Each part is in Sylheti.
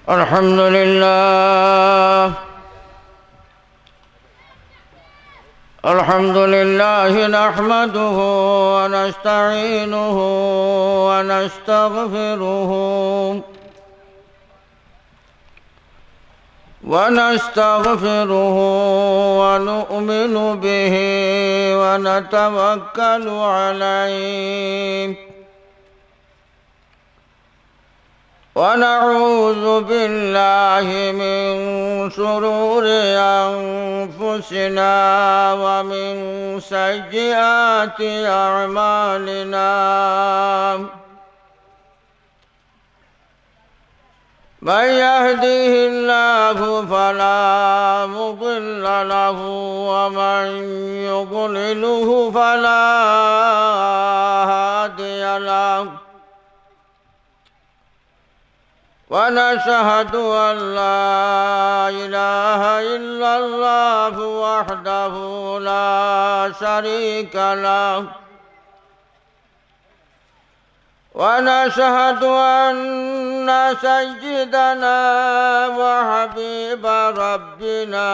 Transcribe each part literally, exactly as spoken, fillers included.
الحمد لله. الحمد لله نحمده ونستعينه ونستغفره، ونستغفره ونؤمن به ونتوكل عليه، ونعوذ بالله من شرور أنفسنا ومن سيئات أعمالنا. من يهده الله فلا مضل له، ومن يضلله فلا هادي له. ونشهد أن لا إله إلا الله وحده لا شريك له، ونشهد أن سيدنا وحبيب ربنا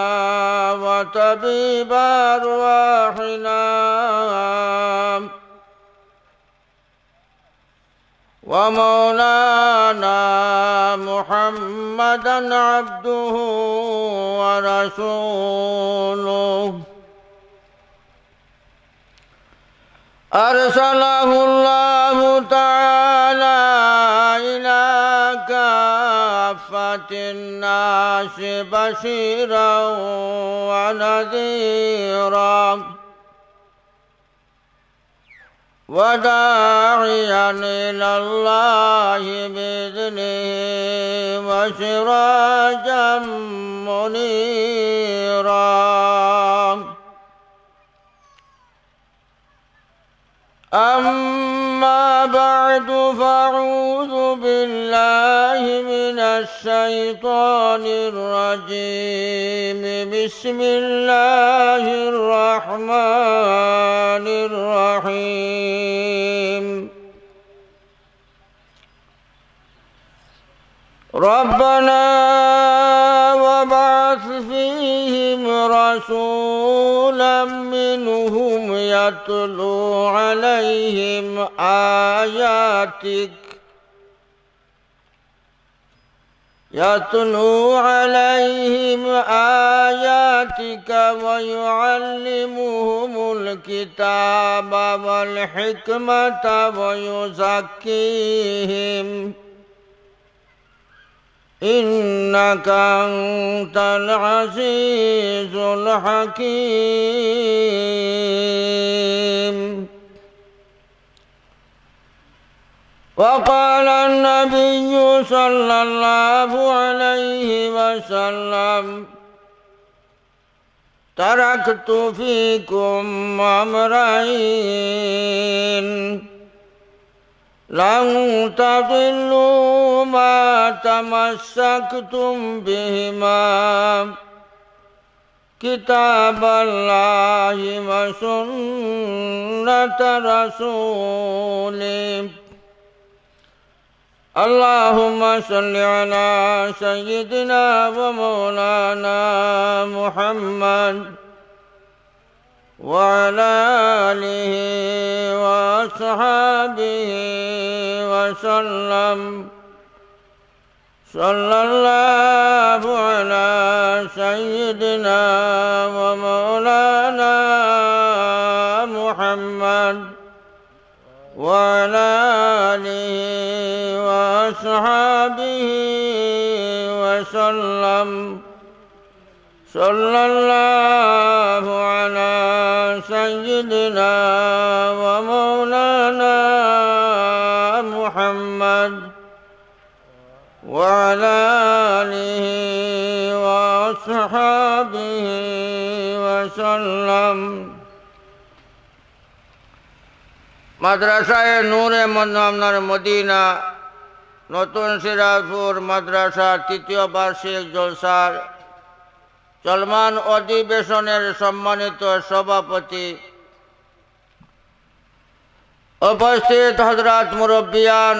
وطبيب أرواحنا ومولانا محمدا عبده ورسوله، أرسله الله تعالى إلى كافة الناس بشيرا ونذيرا، وداعيا إلى الله بإذنه وسراجا منيرا. أما بعد، فأعوذ بالله من الشيطان الرجيم. بسم الله الرحمن الرحيم. ربنا وابعث فيهم رسولا منهم يتلو عليهم آياتك، يتلو عليهم آياتك ويعلمهم الكتاب والحكمة ويزكيهم، إنك أنت العزيز الحكيم. وقال النبي صلى الله عليه وسلم: تركت فيكم أمرين لن تضلوا ما تمسكتم بهما، كتاب الله وسنة رسوله. اللهم صل على سيدنا ومولانا محمد وعلى آله وأصحابه وسلم. صلى الله على سيدنا ومولانا محمد وعلى آله وأصحابه وسلم. صلى الله على سيدنا ومولانا محمد وعلى آله وأصحابه وسلم. মাদ্রাসায়ে নূরে মন-, আপনার মদিনা, নতুন সিরাজপুর মাদ্রাসার তৃতীয় বার্ষিক জলসার চলমান অধিবেশনের সম্মানিত সভাপতি, উপস্থিত হযরত মুরব্বিয়ান,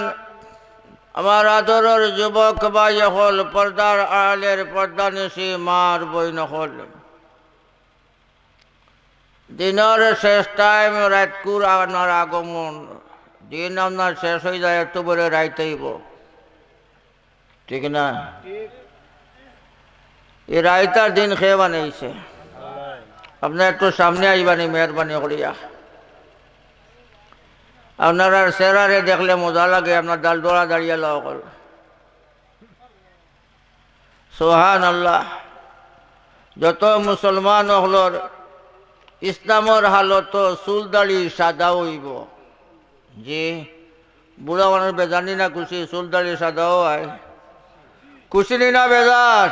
আমার আদরর যুবক ভাই অকল, পর্দার আড়ালের পর্দানিশি মা আর বইন অকল, দিনর শেষ টাইম, রাইতকুর আপনার আগমন, দিন আপনার শেষ অইযায়, এত বড় রাইত অইবো, ঠিক না? এই রাইত আর দিন কে বানাইছে? আপনারা একটু সামনে আইবানি, মেহেরবানি করিয়া। আপনারার চেহারারে দেখলে মজা লাগে, আপনার ডাল ডোলা দাঁড়িয়ে লাও অকল। সুবহানাল্লাহ। যত মুসলমান অকলর ইসলামর হালতো চুল দাড়ি সাদা অইবো। জি, বুড়া মানুষ বেজার নি না খুশি, চুল দাড়ি সাদাও অয়। খুশি নি না বেজার?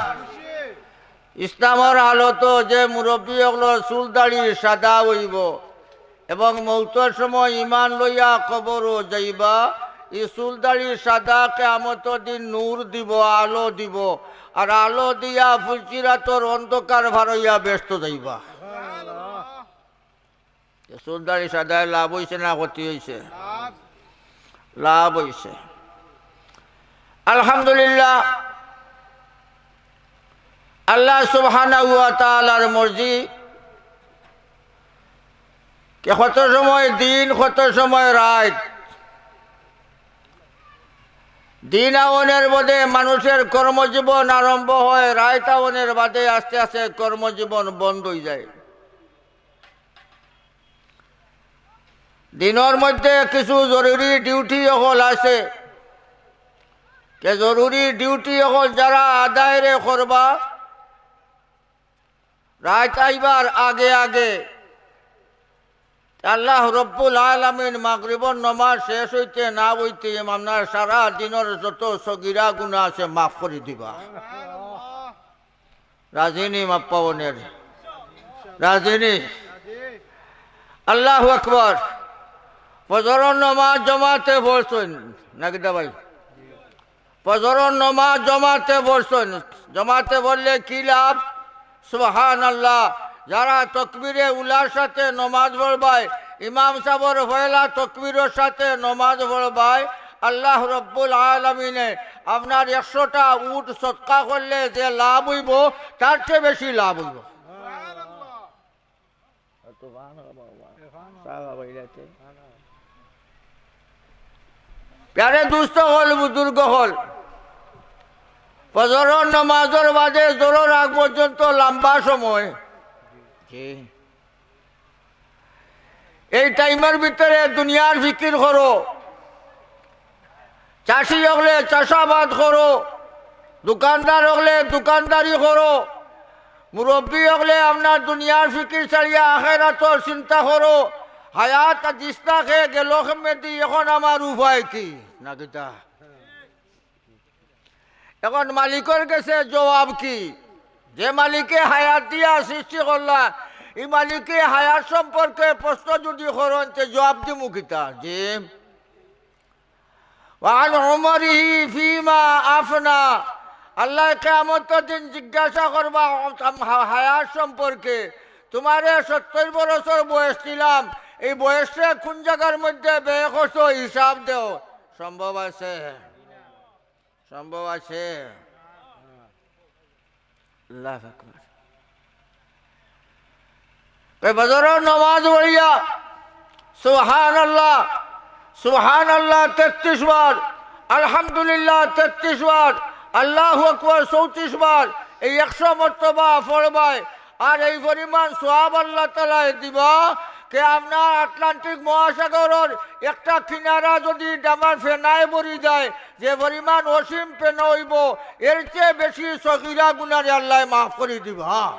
ইসলামর হালতো যে মুরব্বি অকলর চুল দাড়ি সাদা অইবো এবং মৌতর সময় ইমান লইয়া কবরো যাইবা, ই চুল দাড়ি সাদা কিয়ামতর দিন নূর দিবো, আলো দিবো, আর আলো দিয়া ফুলসিরাতর অন্ধকার ফারইয়া বেহেস্তো যাইবা। চুল দাড়ি সাদায় লাভ অইছে না ক্ষতি অইছে? লাভ অইছে। আলহামদুলিল্লাহ, আল্লাহ সুবহানাহু ওয়া তাআলার মর্জি, কে কত সময় দিন, কত সময় রাইত। দিন আওনের বাদে মানুষের কর্মজীবন আরম্ভ হয়, রাইত আওনের বাদে আস্তে আস্তে কর্মজীবন বন্ধ অইযায়। দিনর মধ্যে কিছু জরুরি ডিউটি অকল আছে, কে জরুরি ডিউটি অকল যারা আদায়রে করবা, রাইত আইবার আগে আগে আল্লাহ রব্বুল আলামিন মাগরিবর নমাজ শেষ অইতে না অইতে আপনার সারা দিনর যত সগিরা গুনা আছে মাফ করি দিবা। রাজি নি মাফ পাওনের? রাজি নি? আল্লাহু আকবার। ফজরর নমাজ জমাতে পড়ছইন না কিতা ভাই? ফজরর নমাজ জমাতে পড়ছইন। জমাতে পড়লে কি লাভ? সুবহানাল্লাহ। যারা তকবিরে উলার সাথে নমাজ পড়বায়, ইমাম সাবর পয়লা তকবিরর সাথে নমাজ পড়বায়, আল্লাহ রব্বুল আলামিনে আপনার একশোটা উট সদকা করলে যে লাভ অইবো, তার চেয়ে বেশি লাভ অইবো। প্যারে দুস্ত অকল, বুজুর্গ অকল, ফজরর নমাজর বাদে জোহরর আগ পর্যন্ত লম্বা সময়। জি। এই টাইমর ভিতরে দুনিয়ার ফিকির করো, চাষি অকলে চাষাবাদ করো, দোকানদার অকলে দোকানদারি করো, মুরব্বি অকলে আপনার দুনিয়ার ফিকির ছাড়িয়া আখেরাতর চিন্তা করো। হায়াত দিস্তা কে গেল কেমনে দি, এখন আমার উপায় কি? না কিতা? এখন মালিকর গেছে জবাব কি? যে মালিকে হায়াত দিয়া সৃষ্টি করলা, ই মালিকে হায়াত সম্পর্কে প্রশ্ন যদি করইন, তে জবাব দিমু কিতা? জি। ওয়ান উমরিহি ফিমা আফনা। আল্লাহ কিয়ামতর দিন জিজ্ঞাসা করবা হা-, হায়াত সম্পর্কে, "তোমারে সত্তর বছর বয়স দিলাম, এই বয়সে কোন জায়গার মধ্যে ব্যয় করছো, হিসাব দেও।" সম্ভব আছে? সম্ভব আছে? আল্লাহু আকবার। এই ফজরর নমাজ পড়িয়া সুবহানাল্লাহ, সুবহানাল্লাহ তেত্রিশ বার, আলহামদুলিল্লাহ তেত্রিশ বার, আল্লাহু আকবার চৌত্রিশ বার, এই একশো মর্তবা পড়বায়। আর এই পরিমাণ সওয়াব আল্লাহ তাআলায় দিবা, কে আপনার আটলান্টিক মহাসাগরর একটা কিনারা যদি ডামার ফেনায় ভরি যায়, যে পরিমাণ অসীম ফেনা অইবো, এর চেয়ে বেশি সগিরা গুনারে আল্লায় মাফ করি দিবা।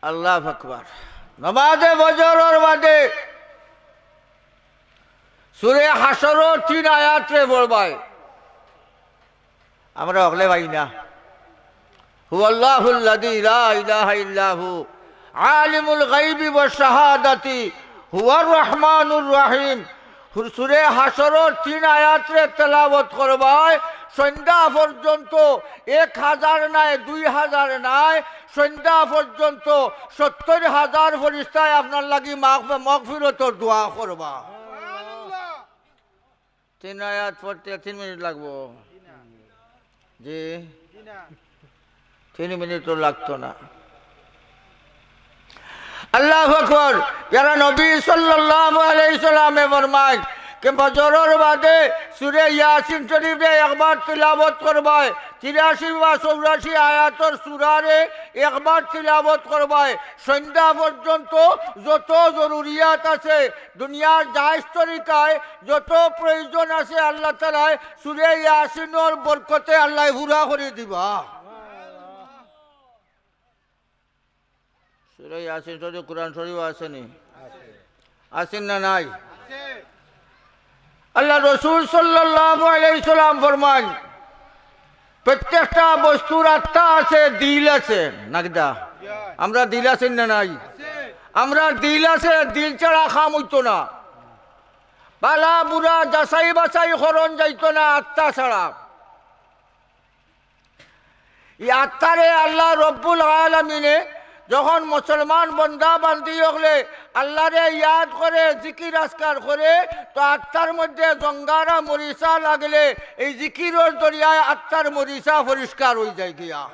আল্লাহু আকবার। নমাজে ফজরর বাদে সূরা হাশরর তিন আয়াতরে পড়বায়। আমরা অকলে পাই না। هو الله الذي لا إله إلا هو عالم الغيب والشهادة هو الرحمن الرحيم। সূরা হাশরর তিন আয়াতরে তেলাওয়াত করবায়, সন্ধ্যা পর্যন্ত এক হাজার নায়, দুই হাজার নায়, সন্ধ্যা পর্যন্ত সত্তর হাজার ফেরেশতায় আপনার লাগি মাগ-, মাগফিরতর দোয়া করবা। তিন আয়াত পড়তে তিন মিনিট লাগবো। জি, তিন মিনিটও লাগতো না। আল্লাহু আকবার। প্যারা নবী সাল্লাল্লাহু আলাইহি সাল্লামে ফরমায় যে ফজরর বাদে সূরা ইয়াসিন শরীফে একবার তিলাওয়াত করবায়, তিরাশি বা চৌরাশি আয়াতর সূরারে একবার তিলাওয়াত করবায়। সন্ধ্যা পর্যন্ত যত জরুরিয়াত আছে, দুনিয়ার জায়েজ তরিকায় যত প্রয়োজন আছে, আল্লাহ তাআলায় সূরা ইয়াসিনর বরকতে আল্লাহ পুরা করি দিবা। সূরা ইয়াসিন শরীফ কোরআন শরীফ আছে নি? আছে না নাই? আল্লাহ রসুল সাল্লাল্লাহু আলাইহি সাল্লাম ফরমায়, প্রত্যেকটা বস্তুর আত্মা আছে, দিল আছে, না কিতা? আমরা দিল আছে না নাই? আমরা দিল আছে, দিল ছাড়া কাম অইতো না। ভালা বুরা যাচাই বাছাই করন যাইতো না আত্মা ছাড়া। ই আত্মারে আল্লাহ রব্বুল আলামিনে যখন মুসলমান বন্দা বান্দি অকলে আল্লাহরে ইয়াদ করে, জিকির আজকার করে, তো আত্মার মধ্যে জঙ্গারা মরিচা লাগলে এই জিকিরর জরিয়ায় আত্মার মরিচা পরিষ্কার অইযায় গিয়া।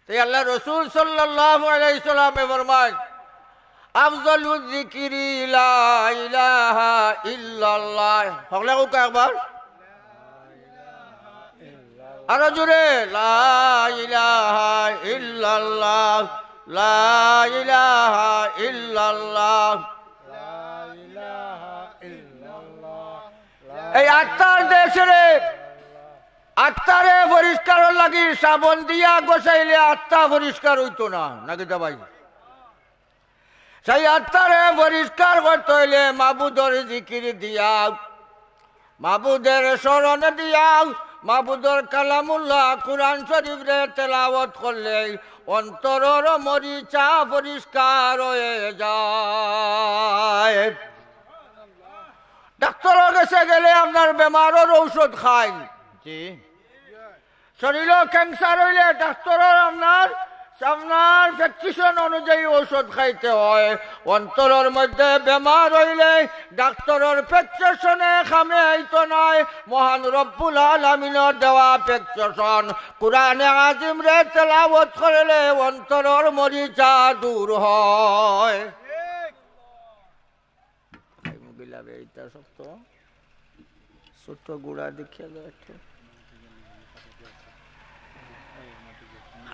তাই আল্লাহ রসুল সাল্লাল্লাহু আলাইহি সাল্লামে ফরমায়, "আফজালুজ জিকিরি লা ইলাহা ইল্লাল্লাহ।" হকলে কউক্কা একবার। আরো জোরে, "লা ইলাহা ইল্লাল্লাহ, লা ইলাহা ইল্লাল্লাহ।" এই আত্মার দেশরে, আত্মারে পরিষ্কার লাগি সাবন দিয়া গোসাইলে আত্মা পরিষ্কার অইতো না, না কিতা ভাই? সেই আত্মারে পরিষ্কার করতে অইলে মাবুদর জিকির দিয়া, মাবুদের স্মরণ দিয়া, মাবুদর কালামুল্লাহ কোরআন শরীফরে তেলাওয়াত করলে অন্তরর মরিচা পরিষ্কার অইযায়। ডাক্তরর গেছে গেলে আপনার বেমারর ঔষধ খাইন। জি। শরীরো cancer অইলে ডাক্তরর আপনার, আপনার prescription অনুযায়ী ঔষধ খাইতে অয়। অন্তরর মধ্যে বেমার অইলে ডাক্তরর prescription এ কামে আইতো নায়। মহান রব্বুল আলামিনর দেওয়া prescription কোরআনে আজিমরে তেলাওয়াত করলে অন্তরর মরিচা দূর অয়। এই মুগিলা বে, এইটা শক্ত। ছোট গুড়া দেখিয়া যায় একটু।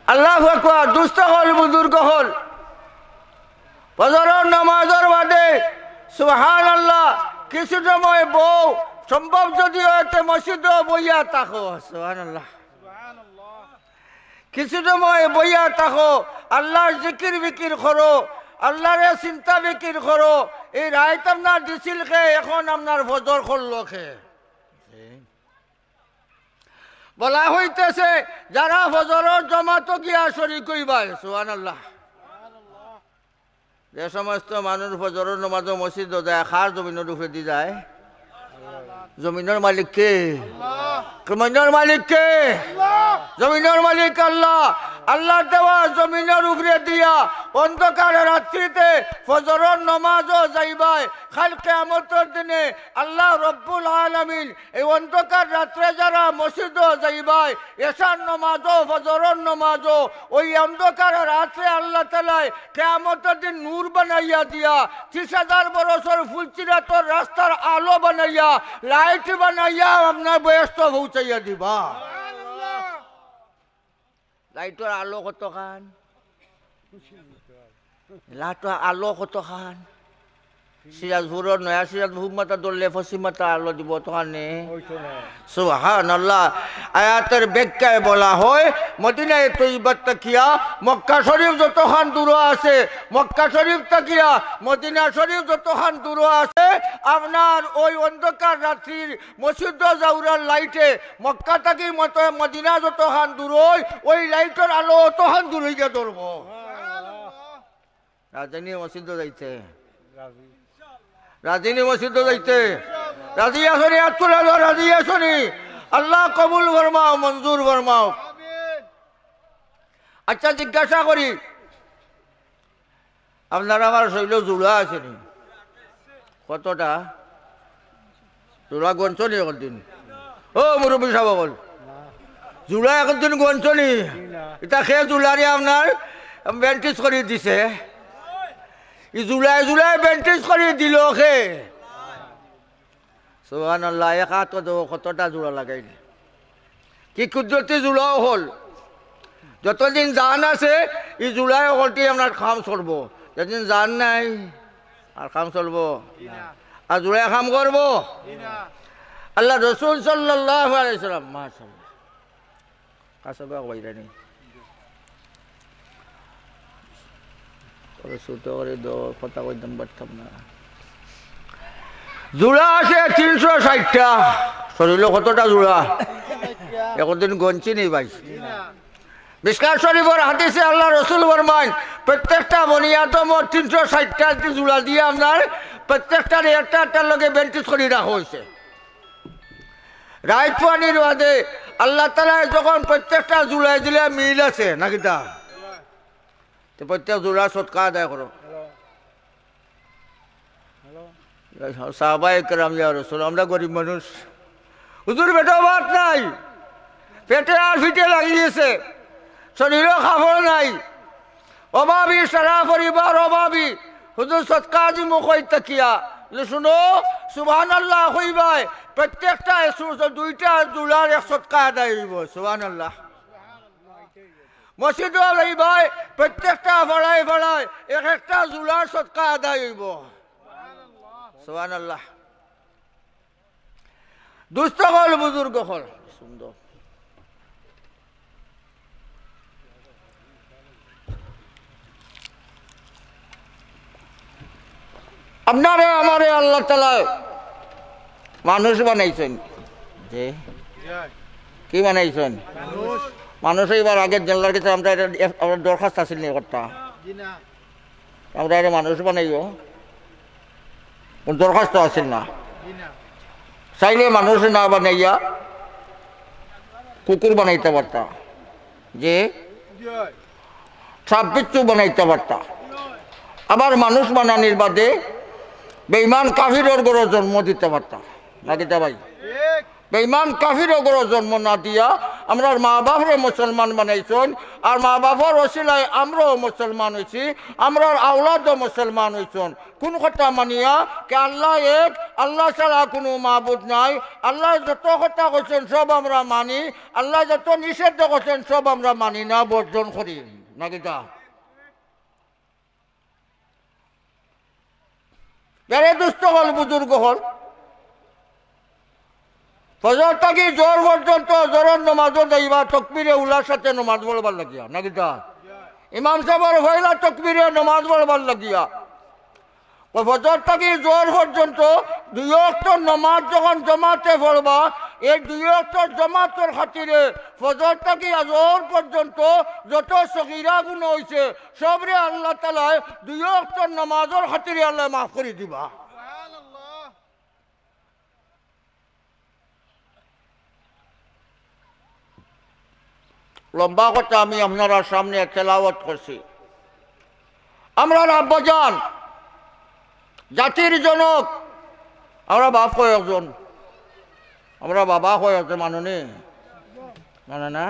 আল্লাহু আকবার, দুস্ত অকল, বুজুর্গ অকল। ফজরর নামাজর বাদে, সুবহানাল্লাহ, কিছু সময় বও, সম্ভব যদি অয় তে মসজিদো বইয়া থাকো, সুবহানাল্লাহ। কিছু সময় বইয়া থাকো, আল্লাহর জিকির ফিকির করো, আল্লাহরে চিন্তা ফিকির করো। এই রাইত আপনার দিছিল কে, এখন আপনার ফজর করলো কে? বলা অইতেছে, যারা ফজরর জমাতো গিয়া শরিক অইবায়, সুবহানাল্লাহ। যে সমস্ত মানুষ ফজরর নামাজো মসজিদো যায়, কার জমিনর উপরেদি যায়? জমিনর মালিক কে? জমিনর মালিক কে? জমিনর মালিক আল্লাহ। আল্লাহর দেওয়া জমিনর উপরেদিয়া অন্ধকার রাত্রিতে ফজরর নামাজো যাইবায়। কাইল কিয়ামতর দিনে আল্লাহ রব্বুল আলামিন এই অন্ধকার রাত্রে যারা মসজিদো যাইবায়, এশার নামাজো, ফজরর নামাজো, ওই অন্ধকার রাত্রে আল্লাহ তাআলায় কিয়ামতর দিন নূর বানাইয়া দিয়া, ত্রিশ হাজার বরসর ফুলসিরাতর রাস্তার আলো বানাইয়া, light বানাইয়া আপনার বেহেস্তো পৌঁছাইয়া দিবা। Light-র আলো কতখান? Light-র আলো কতখান? সিরাজপুরর নয়া সিরাজপুর মাথা ধরলে পশ্চিম মাথা আলো দিব অতখান নি? সুবহানাল্লাহ। আয়াতের ব্যাখ্যায় বলা হয়, মদিনায়ে তৈয়বা থাকিয়া মক্কা শরীফ যতখান দূর আছে, মক্কা শরীফ থাকিয়া মদিনা শরীফ যতখান দূর আছে, আপনার ওই অন্ধকার রাত্রির মসজিদো যাওরার light-এ মক্কা থাকি মত-, মদিনা যতখান দূর অয়, ওই light-র আলো অতখান দূর অইয়া ধরবো। রাজধানী মসজিদো যাইতে। রাজধানী মসজিদো যাইতে। রাজি আছনি? আত তুলা দেও, রাজি আছনি? আল্লাহ কবুল ফরমাও, মঞ্জুর ফরমাও। আচ্ছা, জিজ্ঞাসা করি, আপনার আমার শরীলো জুড়া আছেনি? কতটা? জুড়া গনছনি একদিন? ও মুরব্বী সাব অকল, জুড়া একদিন গনছনি? ইতা কে জুড়ারে আপনার ব্যান্ডেজ করি দিছে? ই জুড়ায় জুড়ায় ব্যান্ডেজ করি দিল কে? সুবহানাল্লাহ, এক আতো দেও, কতটা জুড়া লাগাইল। কি কুদরতি জুড়া অকল। যতদিন জান আছে, ই জুড়া অকলটি আপনার কাম চলবো। যেদিন জান নাই, আর কাম চলবো? আর জুড়ায় কাম করবো? আল্লাহ রসুল সাল্লাল্লাহু আলাইহি সাল্লাম, মাশাআল্লাহ। কাছে বা কইরা নি। ওরে ছোট করে দেও, কথা কইতাম পারতাম না। জুড়া আছে তিনশো ষাটটা। শরীলো কতটা জুড়া? একদিন গনছি নি ভাই? মিশকাত শরীফর হাদিসে আল্লাহ রসুল ফরমাইন, প্রত্যেকটা বনি আদমর তিনশো ষাটটা জুড়া দিয়া আপনার প্রত্যেকটার একটা একটার লগে ব্যান্ডেজ করি রাখা অইছে। রাইত পানির বাদে আল্লাহ তাআলায় যখন প্রত্যেকটা জুড়ায় দিলে মিল আছে, নাকি তা? তো প্রত্যেক জুড়া সদকা আদায় করো। সাহাবায়ে কেরাম, ইয়া রাসূল, আমরা গরিব মানুষ, হুজুর, পেটো ভাত নাই, পেটে আর পিঠে লাগি গেছে, শরীরও কাপড় নাই, অভাবী, সারা পরিবার অভাবী, হুজুর, সদকা দিমু কই থাকিয়া। বলে, শুনো, সুবহানাল্লাহ কইবায়, প্রত্যেকটা সু-, দুইটা জুড়ার এক সদকা আদায় অইবো। সুবহানাল্লাহ। মসজিদও লইবায়, প্রত্যেকটা পাড়ায় পাড়ায় এক একটা জুড়ার সদকা আদায় অইবো। সুবহানাল্লাহ। দুস্ত অকল, বুজুর্গ অকল, সুন্দর। আপনারে আমারে আল্লাহ তাআলায় মানুষ বানাইছইন। যে কি বানাইছইন? মানুষ। মানুষ অইবার আগে আল্লার কাছে আমরা এটা, আমরা দরখাস্ত আছিল নি করতা? আমরা এরে মানুষ বানাইও, কোন দরখাস্ত আছিল না। চাইলে মানুষ না বানাইয়া কুকুর বানাইতা পারতা, যে সাপ বিচ্ছু বানাইতা পারতা। আবার মানুষ বানানির বাদে বেঈমান কাফিরর ঘরো জন্ম দিতা পারতা, না কিতা ভাই? বেঈমান কাফিরর ঘরো জন্ম না দিয়া আমরার মা বাপরে মুসলমান বানাইছইন, আর মা বাপর ওসিলায় আমরাও মুসলমান অইছি, আমরার আওলাদও মুসলমান অইছইন। কোন কথা মানিয়া? কে আল্লাহ এক, আল্লাহ ছাড়া কোনো মাবুদ নাই। আল্লায় যত কথা কইছইন সব আমরা মানি, আল্লায় যত নিষেধ করছইন সব আমরা মানি না, বর্জন করি, না কিতা? এরে দুস্ত অকল, বুজুর্গ অকল, ফজর থাকি জোহর পর্যন্ত জোহরর নমাজও যাইবা, তকবিরে উলার সাথে নমাজ পড়বার লাগিয়া, না কিতা? ইমাম সাবর পয়লা তকবিরে নমাজ পড়বার লাগিয়া। ও ফজর থাকি জোহর পর্যন্ত দুই ওয়াক্ত নমাজ যখন জমাতে পড়বা, এই দুই ওয়াক্ত জমাতর খাতিরে ফজর থাকি জোহর পর্যন্ত যত সগিরা গুনা অইছে, সবরে আল্লাহ তাআলায় দুই ওয়াক্ত নমাজর খাতিরে আল্লায় মাফ করি দিবা। লম্বা কথা আমি আপনারার সামনে তেলাওয়াত করছি। আমরার আব্বাজান, জাতির জনক, আমরা বাপ কয়জন? আমরা বাবা কয়জন, মাননি? মানে না?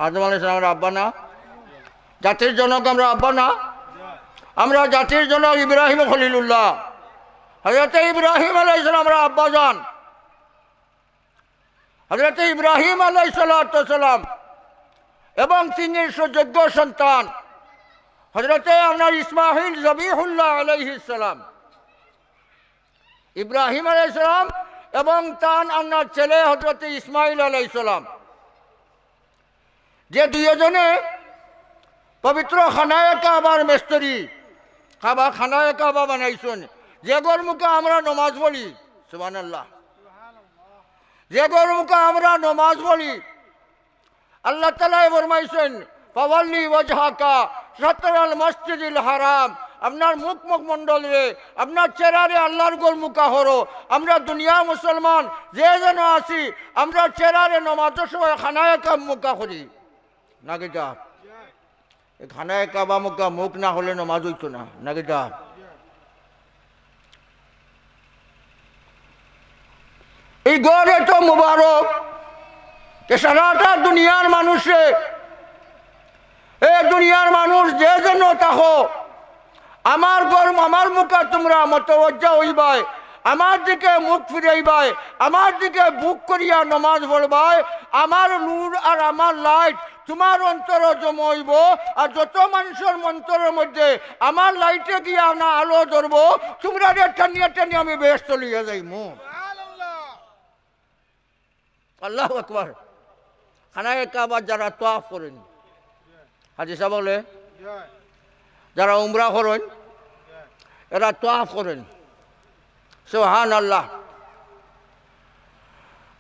আদম আলাইহিস সালাম আমরা আব্বা না? জাতির জনক আমরা আব্বা না? আমরা জাতির জনক ইব্রাহিম খলিলুল্লাহ, হযরতে ইব্রাহিম আলাইহিস সালাম আমরা আব্বাজান। হযরতে ইব্রাহিম আলাইহিস সালাতু ওয়াস সালাম এবং তিনির সুযোগ্য সন্তান হযরতে আপনার ইসমাইল জবিহুল্লাহ আলাইহিস সালাম। ইব্রাহিম আলাইহিস সালাম এবং তান আপনার ছেলে হযরতে ইসমাইল আলাইহিস সালাম, যে দুইজনে পবিত্র খানায়ে কাবার মেস্তরি, কাবা, খানায়ে কাবা বানাইছইন, যে ঘর মুখা আমরা নমাজ পড়ি, সুবহানাল্লাহ, যে ঘর মুখা আমরা নমাজ পড়ি, আল্লাহ তাআলায় ফরমাইছইন, "ফাওয়াল্লি ওয়াজহাকা শাতরাল মসজিদিল হারাম।" আপনার মুখ মুখমণ্ডলরে, আপনার চেহারারে আল্লাহর ঘর মুখা করো। আমরা দুনিয়া মুসলমান যে যেন আছি, আমরা চেহারারে নমাজর সময় খানায়ে কাবা মুখা করি, না কিতা? এই খানায়ে কাবা মুখা মুখ না করলে নমাজ অইতো না, না কিতা? এই ঘর এত মুবারক, যে সারাটা দুনিয়ার মানুষে, এ দুনিয়ার মানুষ যে যেন থাকো, আমার ঘর, আমার মুখা তোমরা মতওয়াজ্জা অইবায়, আমার দিকে মুখ ফিরাইবায়, আমার দিকে মুখ করিয়া নমাজ পড়বায়। আমার নূর আর আমার light তোমার অন্তরো জমা অইবো, আর যত মানুষর অন্তরর মধ্যে আমার light-এ গিয়া না আলো ধরবো, তোমরারে টানিয়া টানিয়া আমি বেহেস্তো লইয়া যাইমু। আল্লাহু আকবার। খানায়ে কাবাত যারা তওয়াফ করইন, হাজি সাহেব বলে, যারা উমরা করইন, এরা তওয়াফ করইন। সুবহানাল্লাহ।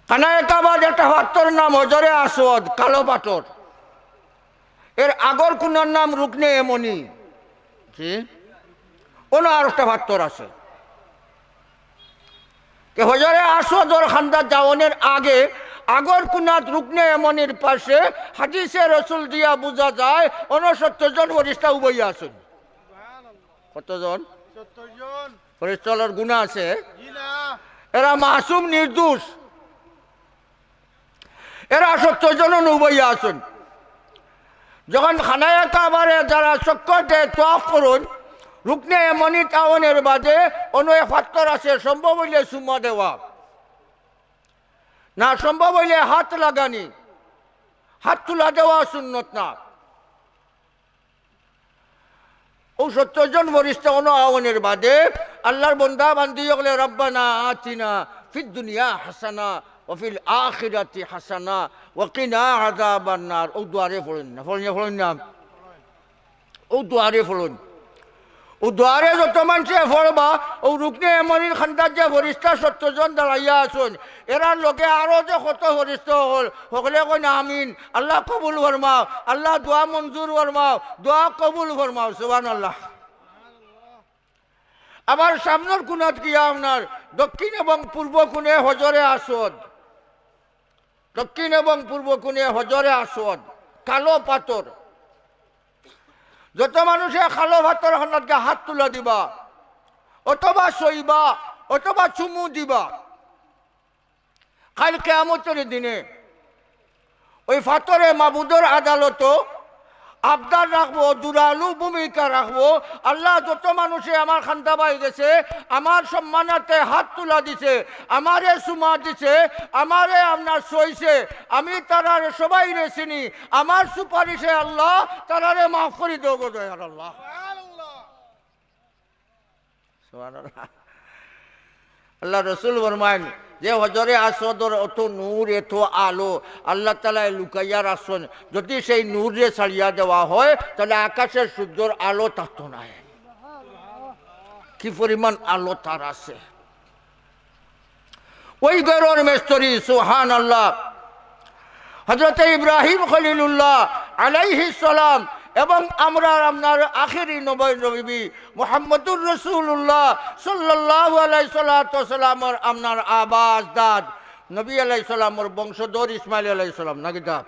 খানায়ে কাবাত একটা পাথর নাম হজরে আসওয়াদ, কালো পাথর। এর আগর কুনার নাম রুকনে এমনি। জি? অনো আর একটা পাথর আছে। তে হজরে আসওয়াদর কান্দাত যাওনের আগে আগর কুনাত রুকনে এমনির পাশে হাদিসে রসুল দিয়া বুঝা যায়, অনো সত্তর জন ফিরিস্তা উবাইয়া আছইন। কতজন? সত্তর জন। ফিরিস্তা অকলর গুনা আছে? জি না। এরা মাসুম, নির্দোষ। এরা সত্তর জন অনো উবাইয়া আছইন। যখন খানায়ে কাবারে যারা চক্কর দেয়, তওয়াফ করইন, রুকনে এমনিত আওনের বাদে অনো এক পাথর আছে, সম্ভব অইলে চুমা দেওয়া, না সম্ভব অইলে হাত লাগানি, হাত তুলা দেওয়া সুন্নত না। অউ সত্তর জন ফিরিস্তা অনো আওনের বাদে আল্লাহর বন্দা বান্দি অকলে, "রব্বানা আতিনা ফিদ দুনিয়া হাসানা ওয়া ফিল আখিরাতি হাসানা ওয়া কিনা আযাবান নার।" অউ দোয়ারে পড়ইন না, পড়ইন না, পড়ইন না। অউ দোয়ারে পড়ইন। অউ দোয়ারে যত মানষে পড়বা, অউ রুকনে এমনির কান্দাত যে ফিরিস্তা সত্তর জন দাঁড়াইয়া আছইন, এরার লগে আরো যে কত ফিরিস্তা অকল, হকলে কইন আমিন। আল্লাহ কবুল ফরমাও, আল্লাহ দোয়া মঞ্জুর ফরমাও, দোয়া কবুল ফরমাও। সুবহানাল্লাহ। আবার সামনর কুনাত গিয়া আপনার দক্ষিণ এবং পূর্ব কুনে হজরে আসওয়াদ, দক্ষিণ এবং পূর্ব কুনে হজরে আসওয়াদ, কালো পাথর। যত মানষে কালো পাথর খানাত গিয়া হাত তুলা দিবা, অথবা ছইবা, অথবা চুমু দিবা, কাইল কিয়ামতর দিনে অউ পাথরে মাবুদর আদালতো আবদার রাখবো, দুরালু ভূমিকা রাখবো। আল্লাহ, যত মানষে আমার কান্দাবায় গেছে, আমার সম্মানার্থে হাত তুলা দিছে, আমারে চুমা দিছে, আমারে আপনার ছইছে, আমি তারারে সবাইরে চিনি, আমার সুপারিশে আল্লাহ তারারে মাফ করি দেও গো দয়ার আল্লাহ। সুবহানাল্লাহ। আল্লাহ রসুল ফরমাইন যে হজরে আসওয়াদর অত নূর, এত আলো আল্লাহ তাআলায় লুকাইয়া রাখছইন, যদি সেই নূররে ছাড়িয়া দেওয়া হয়, তাহলে আকাশর সূর্যর আলো থাকতো নায়। কি পরিমাণ আলো তার আছে। অউ ঘরর মিস্ত্রি, সুবহানাল্লাহ, হযরতে ইব্রাহিম খলিলুল্লাহ আলাইহিস সালাম এবং আমরার আপনার আখেরি নবী, নবী মুহাম্মদুর রাসূলুল্লাহ সাল্লাল্লাহু আলাইহি সাল্লাতু ওয়াসাল্লামর আপনার আবাস দাদ, নবী আলাইহিস সালামর বংশধর ইসমাইল আলাইহিস সালাম, না কিতা?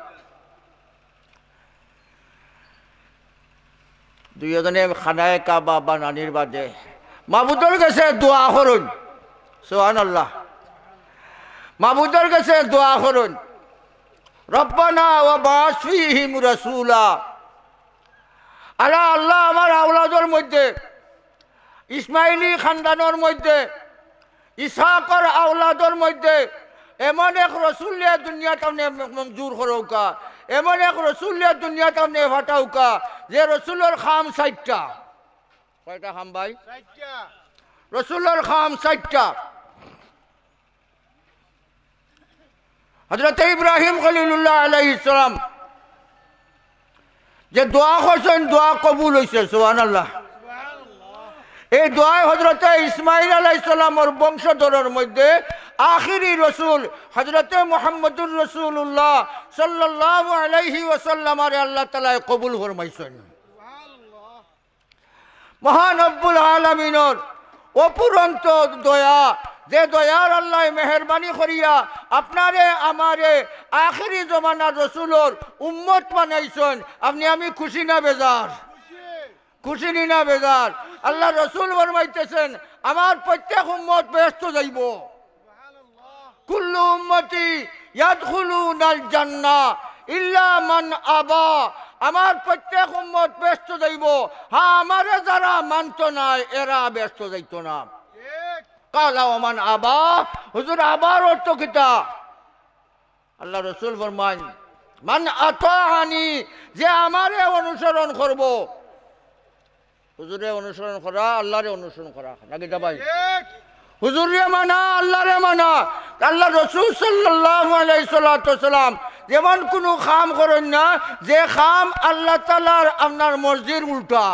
দুইওজনে খানায়ে কাবা বানানির বাদে মাবুদর গেছে দোয়া করইন। সুবহানাল্লাহ। মাবুদর গেছে দোয়া করইন, "রব্বানা ওয়া বাস ফীহিম রাসূলা।" আলা আল্লাহ, আমার আওলাদর মধ্যে, ইসমাইলি খানদানর মধ্যে, ইসহাকর আওলাদর মধ্যে এমন এক রসুলরে দুনিয়াত আপনে মঞ্জুর করউক্কা, এমন এক রসুলরে দুনিয়াত আপনে পাঠাউক্কা, যে রসুলর কাম চাইরটা। কয়টা কাম ভাই? চাইরটা। রসুলর কাম চাইরটা। হযরতে ইব্রাহিম খলিলুল্লাহ আলাইহিস সালাম যে দোয়া করছইন, দোয়া কবুল অইছে, সুবহানাল্লাহ। এই দোয়ায় হযরতে ইসমাইল আলাইহিস সালামর বংশধরর মধ্যে আখেরি রসুল হযরতে মুহাম্মদুর রাসূলুল্লাহ সাল্লাল্লাহু আলাইহি ওয়াসাল্লামরে আল্লাহ তাআলায় কবুল ফরমাইছইন। মহান রব্বুল আলামিনর অফুরন্ত দয়া, যে দয়ার আল্লায় মেহেরবানি করিয়া আপনারে আমারে আখেরি জমানার রসুলর উম্মত বানাইছইন। আপনি আমি খুশি না বেজার? খুশি নি না বেজার? আল্লার রসুল ফরমাইতেছেন, আমার প্রত্যেক উম্মত বেহেস্তো যাইবো। কুল্লু উম্মতি ইয়াদখুলুনাল জান্নাহ ইল্লা মান আবা। আমার প্রত্যেক উম্মত বেহেস্তো যাইবো, হ্যাঁ, আমারে যারা মানতো নায়, এরা বেহেস্তো যাইতো না। কালা ওমান আবা, হুজুর, আবার অর্থ কিতা? আল্লার রসুল ফরমাইন, মান আতাআনি, যে আমারে অনুসরণ করবো। হুজুরে অনুসরণ করা, আল্লারে অনুসরণ করা, না কিতা ভাই? হুজুররে মানা, আল্লারে মানা। আল্লার রসুল সাল্লাল্লাহু আলাইহি সাল্লাতু ওয়াসাল্লাম যেমন কুনু কাম করইন না, যে কাম আল্লাহ তাআলার আপনার মর্জির উল্টা,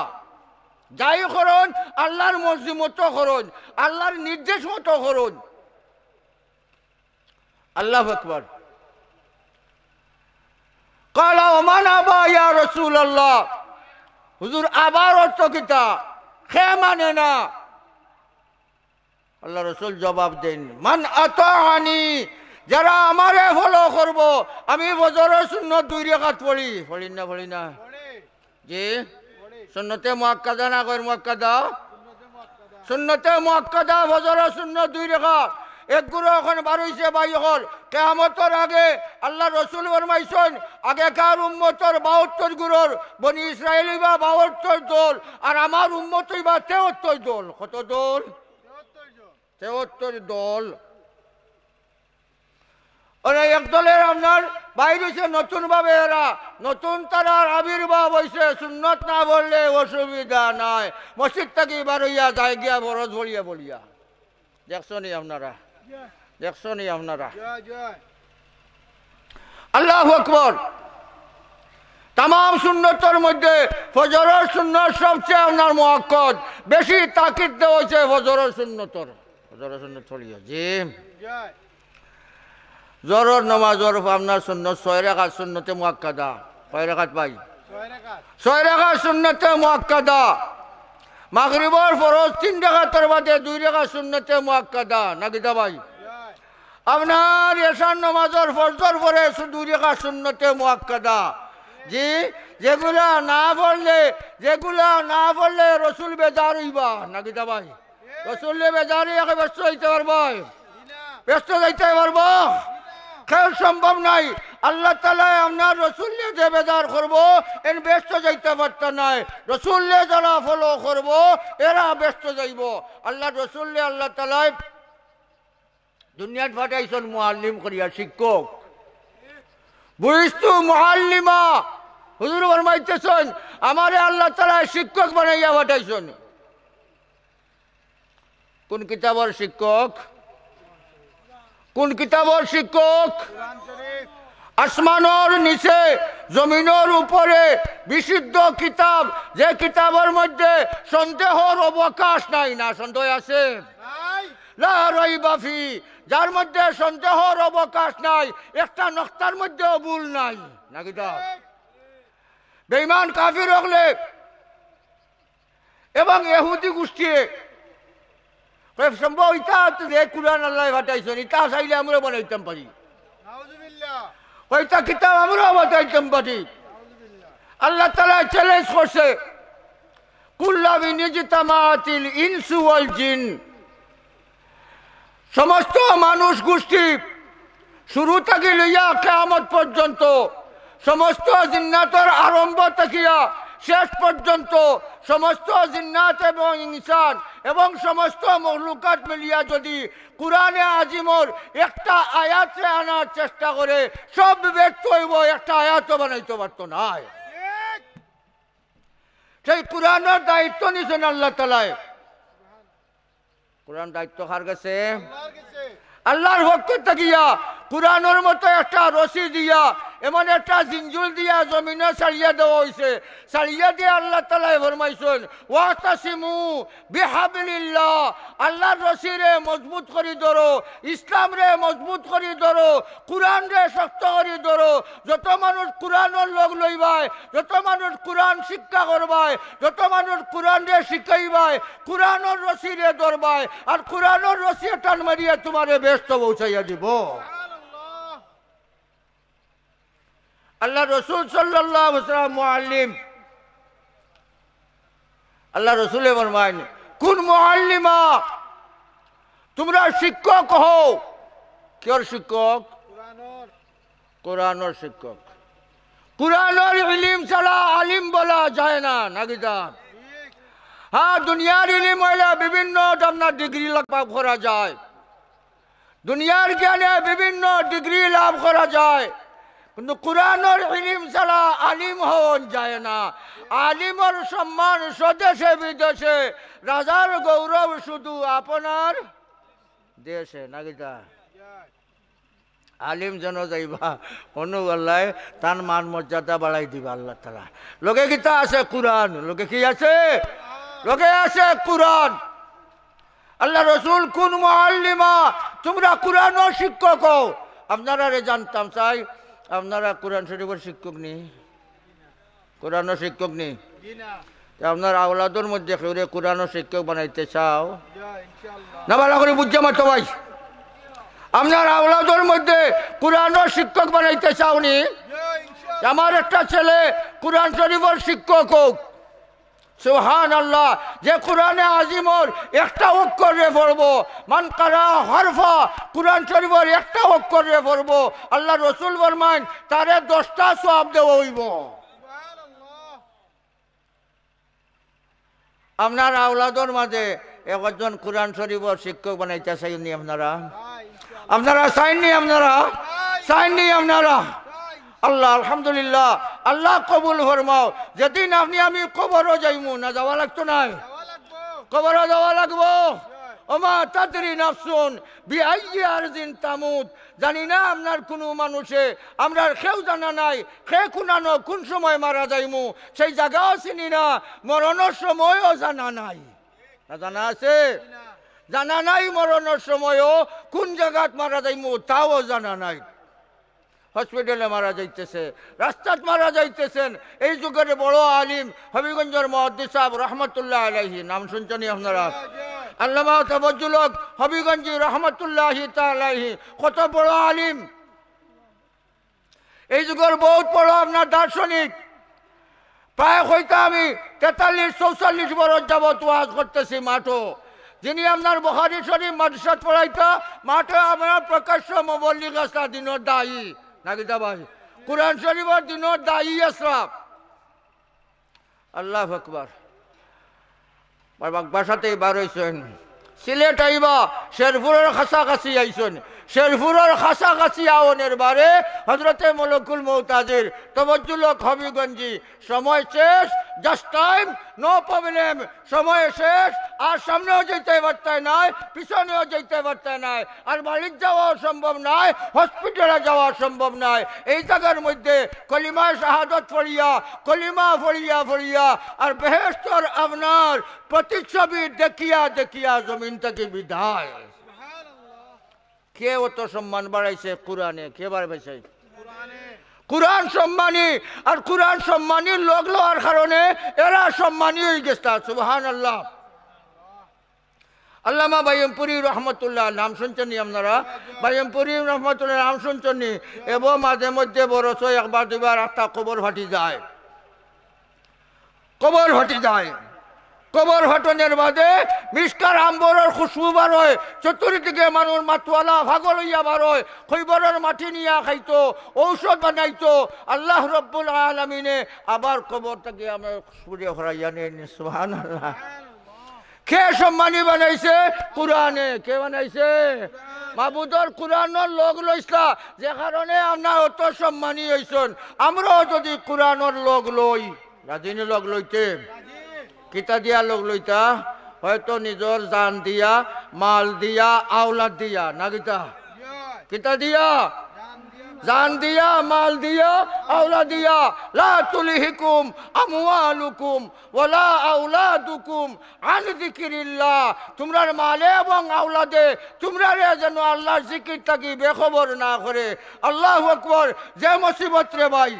যাই করইন আল্লার মর্জি মতো করইন, আল্লার নির্দেশ মতো করইন। আল্লাহু আকবার। কালা ওমান আবা ইয়া রাসূলুল্লাহ। হুজুর, আবার অর্থ কিতা? কে মানে না? আল্লার রসুল জবাব দেইন, মান আতাআনি, যারা আমারে ফলো করবো, আমি ফজরর সুন্নত দুই রেকাত পড়ি, পড়ি না, পড়ি না? জি? সুন্নতে মুআক্কাদা না গয়র মুআক্কাদা? সুন্নতে মুআক্কাদা, ফজরর সুন্নত দুই রেকাত। এক গুরু অখন বারইছে ভাই অকল, কিয়ামতর আগে আল্লার রসুল ফরমাইছইন, আগেকার উম্মতর বাহাত্তর গুরুর, বনি ইসরাইল অইবা বাহাত্তর দল, আর আমার উম্মত অইবা তেহাত্তর দল। কত দল? তেহাত্তর দল। ওরা এক দলের আপনার বাইর অইছে নতুন ভাবে, এরা নতুন তারার আবির্ভাব অইছে, সুন্নত না পড়লে অসুবিধা নাই। মসজিদ থাকি বারইয়া যায় গিয়া ফরজ পড়িয়া বলিয়া। দেখছো নি আপনারা? দেখছো নি আপনারা? আল্লাহু আকবার। তামাম সুন্নতর মধ্যে ফজরর সুন্নত সবচেয়ে আপনার মুআক্কাদ, বেশি তাকিদ দেওয়া অইছে ফজরর সুন্নতর। ফজরর সুন্নত পড়িও, জি। জোহরর নামাজর আপনার সুন্নত ছয় রাকাত সুন্নতে মুআক্কাদা। কয় রাকাত ভাই? ছয় রাকাত সুন্নতে মুআক্কাদা। মাগরিবর ফরজ তিন রাকাতর বাদে দুই রাকাত সুন্নতে মুআক্কাদা, না কিতা ভাই? আপনার এশার নামাজর ফজর পরে সু-, দুই রাকাত সুন্নতে মুআক্কাদা। জি, যেগুলা না পড়লে, যেগুলা না পড়লে রসুল বেজার অইবা, না কিতা ভাই? রসুলে বেজার অইয়া ব্যস্ত যাইতা পারবা? ব্যস্ত যাইতা পারবা? কেউ সম্ভব নাই। আল্লাহ তাআলায় আপনার রসুলরে যে বেজার করবো, এন ব্যস্ত যাইতা পারতা নায়। রসুলরে যারা ফলো করবো, এরা ব্যস্ত যাইবো। আল্লার রসুলরে আল্লাহ তাআলায় দুনিয়াত পাঠাইছইন মুআল্লিম করিয়া, শিক্ষক। বুইস্তু মুআল্লিমা। হুজুর ফরমাইতেছইন, আমারে আল্লাহ তাআলায় শিক্ষক বানাইয়া পাঠাইছইন। কোন কিতাবর শিক্ষক? কোন কিতাবর শিক্ষক? আসমানর নিচে, জমিনর উপরে বিশুদ্ধ কিতাব, যে কিতাবর মধ্যে সন্দেহর অবকাশ নাই। না সন্দেহ আছে? লা রাইবা ফি, যার মধ্যে সন্দেহর অবকাশ নাই, একটা নক্তার মধ্যেও ভুল নাই। না কিতা? বেঈমান কাফির অকলে এবং ইহুদি গোষ্ঠীয়ে কয়, সম্ভব ইতা তো যে কুরআন আল্লায় পাঠাইছইন, ইতা চাইলে আমরা বানাইতাম পারি। নাউজুবিল্লাহ। কয়, ইতা কিতাব আমরাও বানাইতাম পারি। নাউজুবিল্লাহ। আল্লাহ তাআলায় challenge করছে, কুল লাইন ইজতামাআতিল ইনসু ওয়াল জিন, সমস্ত মানুষ গোষ্ঠী শুরু থাকি লইয়া কিয়ামত পর্যন্ত, সমস্ত জিন্নাতর আরম্ভ থাকিয়া শেষ পর্যন্ত, সমস্ত জিন্নাত এবং ইনসান এবং সমস্ত মখলুকাত মিলিয়া যদি কুরআনে আজিমর একটা আয়াতরে আনার চেষ্টা করে, সব ব্যর্থ অইবো, একটা আয়াতও বানাইতো পারতো নায়। সেই কুরআনর দায়িত্ব নিছইন আল্লাহ তাআলায়। কুরআন দায়িত্ব কার গেছে? আল্লাহর পক্ষ থাকিয়া। কুরআনর মতো একটা রশি দিয়া, এমন একটা জিঞ্জুল দিয়া জমিনো ছাড়িয়া দেওয়া অইছে। ছাড়িয়া দিয়া আল্লাহ তাআলায় ফরমাইছইন, "ওয়াতাসিমু বিহাবলিল্লাহ।" আল্লাহর রশিরে মজবুত করি ধরো, ইসলামরে মজবুত করি ধরো, কুরআনরে শক্ত করি ধরো। যত মানুষ কুরআনর লগ লইবায়, যত মানুষ কুরআন শিক্ষা করবায়, যত মানুষ কুরআনরে শিখাইবায়, কুরআনর রশিরে ধরবায়, আর কুরআনর রশিয়ে টান মারিয়া তুমারে বেহেস্তো পৌঁছাইয়া দিবো। আল্লাহর রসুল সাল্লাল্লাহু আলাইহি ওয়াসাল্লাম মুআল্লিম। আল্লাহর রসুলে ফরমাইন, "কুন মুআল্লিমা, তুমরা শিক্ষক হও।" কিওর শিক্ষক? কুরআনর শিক্ষক। কুরআনর ইলিম ছাড়া আলিম বলা যায় না, নাকি তা? হ্যাঁ, দুনিয়ার ইলিম অইলে বিভিন্ন আপনার ডিগ্রি লাভ করা যায়, দুনিয়ার জ্ঞানে বিভিন্ন ডিগ্রি লাভ করা যায়, কিন্তু কুরআনর ইলিম ছাড়া আলিম হওয়া যায় না। আলিমর সম্মান স্বদেশে বিদেশে, রাজার গৌরব শুধু আপনার দেশে, নাকি তা? আলিম যেন যাইবা, অনু আল্লাহ তান মান মর্যাদা বাড়াই দিবা আল্লাহ তাআলা। লগে কিতা আছে? কুরআন। লগে কি আছে? লগে আছে কুরআন। আল্লাহর রসুল, "কুন মুআল্লিমা, তুমরা কুরআনর শিক্ষক হও।" আপনারারে জানতাম চাই, আপনারা কুরআন শরীফর শিক্ষক নি? কুরআনর শিক্ষক নি? জি না। তে আপনার আওলাদর মধ্যে কেউরে কুরআনর শিক্ষক বানাইতে চাও? জি, ইনশাআল্লাহ। না, ভালা করি বুঝিয়া মাতো ভাই। আপনার আওলাদর মধ্যে কুরআনর শিক্ষক বানাইতে চাও নি? জি, ইনশাআল্লাহ। আমার একটা ছেলে কুরআন শরীফর শিক্ষক হোক। সুবহানাল্লাহ। যে কুরআনে আজিমর একটা অক্ষররে পড়বো, মান কারা হরফা, কুরআন শরীফর একটা অক্ষররে পড়বো, আল্লাহর রসুল ফরমাইন, তারে দশটা সওয়াব দেওয়া অইবো। আপনার আওলাদর মাঝে একজন কুরআন শরীফর শিক্ষক বানাইতা চাইন নি আপনারা? আপনারা চাইন নি আপনারা? চাইন নি আপনারা? আল্লাহ, আলহামদুলিল্লাহ, আল্লাহ কবুল ফরমাও। যেদিন আপনি আমি কবরো যাইমু, না যাওয়া লাগতো নায়? কবরো যাওয়া লাগবো। ওমা তাদরি নাফসুন বিআইয়ি আরদিন তামুত। জানি না আপনার কুনু মানুষে, আমরার কেউ জানা নাই, কে কুনানো কুন সময় মারা যাইমু, সেই জাগাও চিনি না, মরণর সময়ও জানা নাই। না জানা আছে? জানা নাই মরণর সময়ও কুন জাগাত মারা যাইমু, তাও জানা নাই। হসপিটালে মারা যাইতেছে, রাস্তাত মারা যাইতেছেন। এই যুগর বড় আলিম হবিগঞ্জর মুহাদ্দিস সাহেব রহমতুল্লাহ আলাইহি, নাম শুনছেন নি আপনারা? আল্লামা তাফাজ্জুল হক হবিগঞ্জি রহমতুল্লাহি তাআলা আলাইহি, কত বড় আলিম। এই যুগর বহুত বড় আপনার দার্শনিক। প্রায় হয়তো আমি তেতাল্লিশ চৌচল্লিশ বছর যাবত ওয়াজ করতেছি মাঠো। যিনি আপনার বুখারী শরীফ মাদ্রাসাত পড়াইতা, মাঠো আপনার প্রকাশ্য মুবল্লিগ আছলা দিনর দায়ী, নাকি তা ভাই? কুরআন শরীফর দিনর দায়ী আছলা। আল্লাহু আকবার। বাসাতে বার অইছইন, সিলেট আইবা, শেরপুরর কাছাকাছি আইছইন, শেরপুরর কাছাকাছি আওনের বারে হযরতে মলকুল মউত হাজির, তাফাজ্জুল হক হবিগঞ্জি, সময় শেষ, just time, no problem, সময় শেষ, আর সামনেও যাইতে পারতায় নায়, পিছনেও যাইতে পারতায় নায়, আর বাড়িত যাওয়াও সম্ভব নায়, হসপিটালে যাওয়া সম্ভব নায়। এই জাগার মধ্যে কলিমায়ে শাহাদত পড়িয়া, কলিমা পড়িয়া পড়িয়া, আর বেহেশতর আপনার প্রতিচ্ছবি দেখিয়া দেখিয়া জমিন থাকি বিদায়। কে অত সম্মান বাড়াইছে? কুরআনে। কে বাড়াইছে? কুরআন সম্মানী। আর কুরআন সম্মানীর লগ লওয়ার কারণে এরা সম্মানী অইগেছলা। সুবহানাল্লাহ। আল্লামা বায়ুমপুরী রহমতুল্লাহ, নাম শুনছেন নি আপনারা? বায়ুমপুরী রহমতুল্লাহ, নাম শুনছেন নি? এবো মাঝে মধ্যে বরসো একবার দুইবার একটা কবর ফাটি যায়। কবর ফাটি যায়। কবর ফাটনের বাদে মিশকার আম্বরর খুশবু বার অয়, চতুর্দিকে মানুষ মাতওয়ালা পাগল অইয়া বার অয়, কইবরর মাটি নিয়া খাইতো, ঔষধ বানাইতো। আল্লাহ রব্বুল আলামিনে আবার কবর থাকি আমরা খুশবুরে হরাইয়া নেন। সুবহানাল্লাহ। কে সম্মানী বানাইছে? কুরআনে। কে বানাইছে? মাবুদর কুরআনর লগ লইছলা, যে কারণে আপনারা অত সম্মানী অইছইন। আমরাও যদি কুরআনর লগ লই, রাজি নি লগ লইতে? কিতা দিয়া লগ লইতা? হয়তো নিজর জান দিয়া, মাল দিয়া, আওলাদ দিয়া, না কিতা? কিতা দিয়া? জান দিয়া, মাল দিয়া, আওলাদ দিয়া। লা তুলহিকুম আমওয়ালুকুম ওয়ালা আওলাদুকুম আন যিকিরিল্লাহ। তুমরার মালে এবং আওলাদে তুমরারে যেন আল্লাহর জিকির থাকি বেখবর না করে। আল্লাহু আকবার। যে মুসিবত রে ভাই,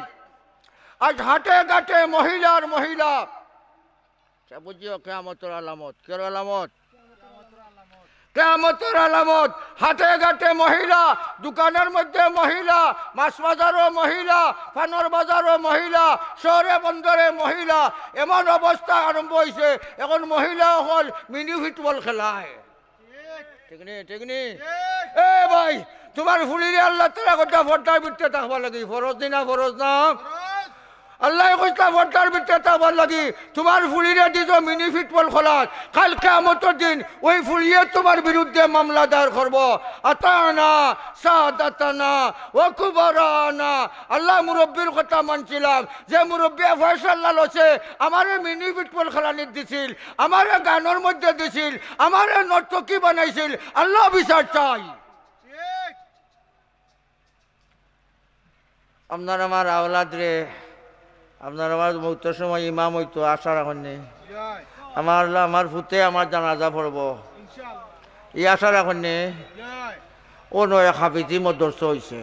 আজ হাটে ঘাটে মহিলার মহিলা। বুঝিও কিয়ামতর আলামত। কির আলামত? কিয়ামতর আলামত। হাটে ঘাটে মহিলা, দোকানর মধ্যে মহিলা, মাছ বাজারো মহিলা, পানর বাজারো মহিলা, শহরে বন্দরে মহিলা। এমন অবস্থা আরম্ভ অইছে, এখন মহিলা অকল মিনি ফুটবল খেলায়। ঠিক নি? ঠিক নি? এ ভাই, তুমার ফুড়িরে আল্লাহ তাআলায় কইছলা পর্দার ভিতরে থাকবার লাগি, ফরজ নি না ফরজ না? আল্লায় কইছলা পর্দার ভিতরে থাকবার লাগি, তুমার ফুড়িরে দিছো মিনি ফুটবল খেলাত। কাইল কিয়ামতর দিন ওই ফুড়িয়ে তুমার বিরুদ্ধে মামলা দায়ের করবো। আতানা সাদাতানা ওয়া কুবারানা। আল্লাহ, মুরব্বির কথা মানছিলাম, যে মুরব্বিয়ে পয়সার লালচে আমারে মিনি ফুটবল খেলানিত দিছিল, আমারে গানর মধ্যে দিছিল, আমারে নর্তকী বানাইছিল। আল্লাহ বিচার চাই। আপনার আমার আওলাদ রে, আপনার আমার মউতর সময় ইমাম অইতো, আশা রাখইন নি? আমার আল্লাহ, আমার ফুতে আমার জানাজা পড়বো, ই আশা রাখইন নি? অউ নয়া হাফিজি মাদ্রাসা অইছে,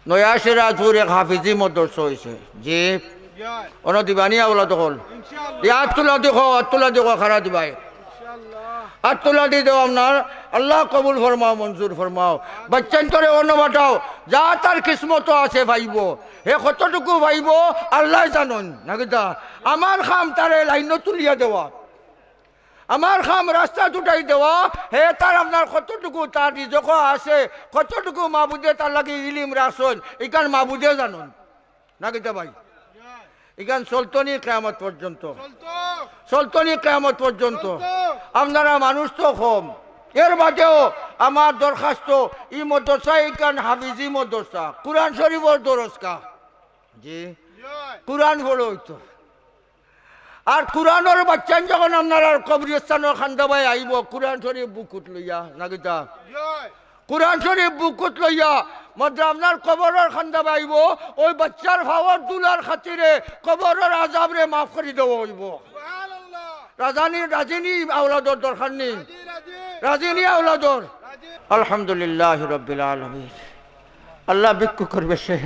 নয়া সিরাজপুর এক হাফিজি মাদ্রাসা অইছে। জি, অনো দিবা নি আওলাদ অকল? ইয়া আত তুলা দেখো, আত তুলা দেখো, কারা দিবায়? আত তুলা দি দেও আপনার। আল্লাহ কবুল ফরমাও, মঞ্জুর ফরমাও। বাচ্চাইন্তরে অনো পাঠাও, যা তার কিসমতো আছে পাইবো। হে কতটুকু পাইবো আল্লায় জানইন, না কিতা? আমার কাম তারে লাইনো তুলিয়া দেওয়া, আমার কাম রাস্তাত উঠাই দেওয়া। হে তার আপনার কতটুকু তার রিজকো আছে, কতটুকু মাবুদে তার লাগি ইলিম রাখছইন, ইখান মাবুদে জানইন, না কিতা ভাই? ইখান চলতো নি কিয়ামত পর্যন্ত। চলতো নি কিয়ামত পর্যন্ত। আপনারা মানুষ তো কম, এর বাদেও আমার দরখাস্ত, ই মাদ্রাসা ইখান হাফিজি মাদ্রাসা, কুরআন শরীফর দরসগাহ। জি, কুরআন পড়া অইতো। আর কুরআনর বাচ্চাইন যখন আপনারার কবরস্থানর কান্দাবায় আইবো, কুরআন শরীফ বুকুত লইয়া, না কিতা? কুরআন শরীফ বুকুত লইয়া মাদ্রা আপনার কবরর কান্দাবায় আইবো, ওই বাচ্চার পাওর ধুলার খাতিরে কবরর আজাবরে মাফ করি দেওয়া অইবো। রাজানি, রাজিনি আওলাদর দরকার নি? রাজিনি আওলাদর? আলহামদুলিল্লাহ রাব্বিল আলামিন। আল্লাহ ভিক্ষুকর বেশে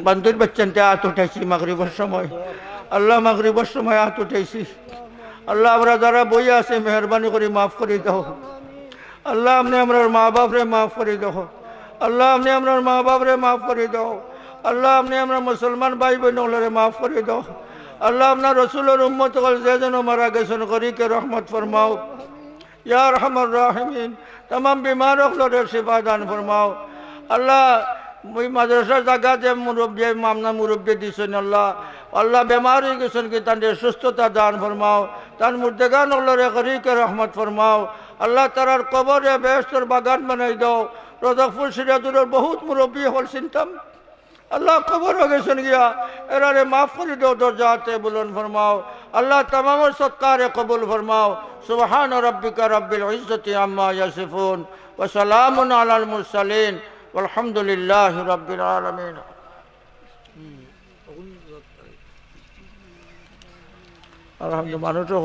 বান্দুর বাচ্চাইন্তে আত উঠাইছি মাগরিবর সময়। আল্লাহ মাগরিবর সময় আত উঠাইছি। আল্লাহ আমরা যারা বইয়া আছি মেহেরবানি করি মাফ করি দেও। আল্লাহ আপনে আমরার মা বাপরে মাফ করি দেও। আল্লাহ আপনে আমরার মা বাপরে মাফ করি দেও। আল্লাহ আপনে আমরার মুসলমান ভাই বইন অকলরে মাফ করি দেও। আল্লাহ আপনার রসুলর উম্মত অকল যে যেন মারা গেছইন গরিকে রহমত ফরমাও। ইয়া আরহামার রাহিমিন, তামাম বিমার অকলরে শিফা দান ফরমাও। আল্লাহ, ওই মাদ্রাসার জাগা যে মুরব্বী, মামনা মুরব্বী দিছইন আল্লাহ, আল্লাহ বেমার অই গেছইন কি তানরে সুস্থতা দান ফরমাও, তান মুর্দেগান অকলরে গরিকে রহমত ফরমাও। আল্লাহ তারার কবররে বেহেশতর বাগান বানাই দেও, রজকপুর সিরাজুলর বহুত মুরব্বী অকল চিনতাম, আল্লাহ কবরো গেছইন গিয়া, এরারে মাফ করি দেও, দরজাতে বুলন্দ ফরমাও। আল্লাহ তামামর সৎকারে কবুল ফরমাও। সুবহান রাব্বিকা রাব্বিল ইজ্জতি আম্মা ইয়াসিফুন, ওয়া সালামুন আলাল মুরসালিন, ওয়ালহামদুলিল্লাহি রাব্বিল আলামিন। আলহামদুলিল্লাহ, মানুষও